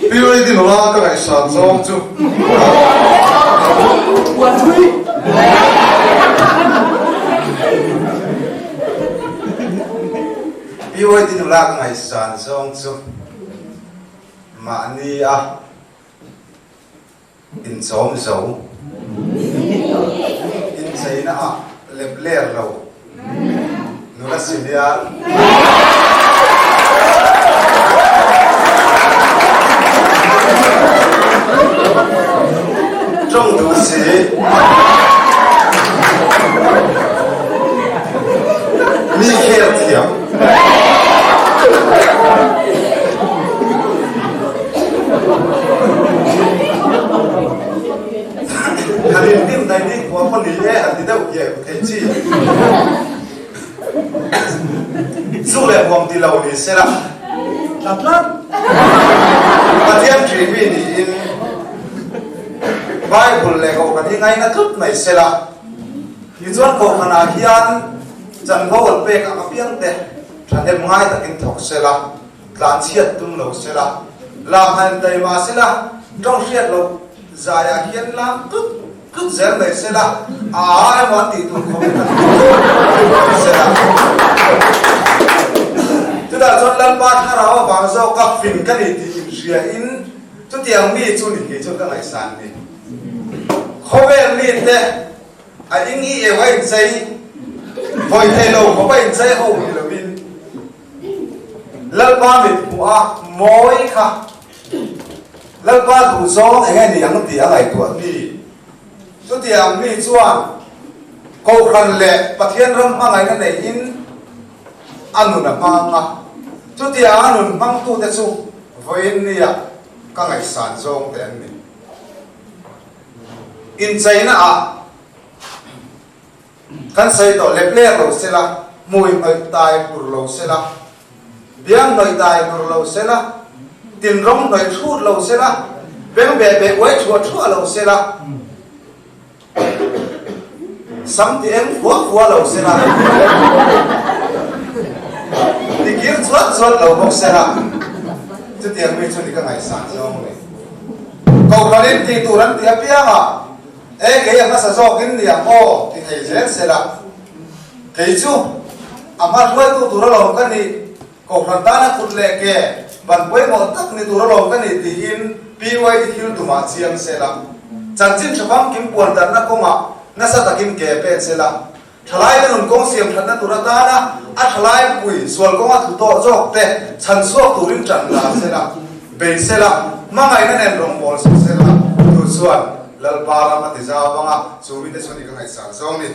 PYD nula ka ngaihsan zawng chu PYD nula ka ngaihsan zawng chu mahni a Inchawm zo. Incheina ah lep ler lo. Nula senior. Tawng duh si. Mi khel thiam. Kan in dim dai ni khua pawh ni e an ti deuh hian ku theih chi. Zu leh huam ti lo ni sela tlat tlat. Pathian ṭih mi niin Bible leh Kohhran hi ngaina tlut mai sela. Tichuan Kohhranah hian chanvo an pek ang apiang te thahnem ngai takin thawk sela. Tlanchhiat tum lo se la, lam han intai mah se la, tawng hriat loh zaiah hian lam tlut tlut zel mai se la, a a emaw an tih tur khawpin han tih tlut tlut mai se la. Chutah chuan Lalpa thlarau avang zawka fing ka ni tih inhriain chutiang mi chu ni kei chuan ka ngaihsan ni. Khawvel mite a ing i eu a inchei, vawi thei lo khawp a inchei ho ni loin, Lalpa mit hmuh a mawi kha Lalpa duh zawng eng nge ni ang tih a ngaihtuah ni. Chutiang mi chuan Kohhran leh Pathian ram hmangaihna neiin a nun a hmang a, chutiang a nun hmangtute chu vawiin nia ka ngaihsan zawng te an ni. Incheina ah. Kan sawi tawh lep lek lo sela, hmui hnawih tai hlur lo sela, biang hnawih tai hlur lo sela, tinrawng hnawih hrut lo sela, beng beh beh uai thuah thuah lo sela, sam ti eng fua fua lo sela, ti kir chuat chuat lo bawk sela, chutiang mi chu ni ka ngaihsan zawng ni. Kohhranin tih tur an tih apiangah E kei a hmasa zawk in ni ang aw ti thei zel se la, kei chu a hma hruaitu tur alawm ka nih, Kohhran tana kut leh ke ban pawimawh tak ni tur alawm ka nih tiin PYD thil tumah chiang se la, chanchin tha famkim puan darhna kawngah nasa takin ke pen se la, thalai te nun kawng siam thatna tur atana a thalai pui sual kawnga thu tawh zawk te chhan chhuak turin tan la se la, bei se la, hmangaihna nen rawngbâwl sak se la, chu chuan Lalpa ram a ti zau vang a, chu mite chu ni ka ngaihsan zawng ni.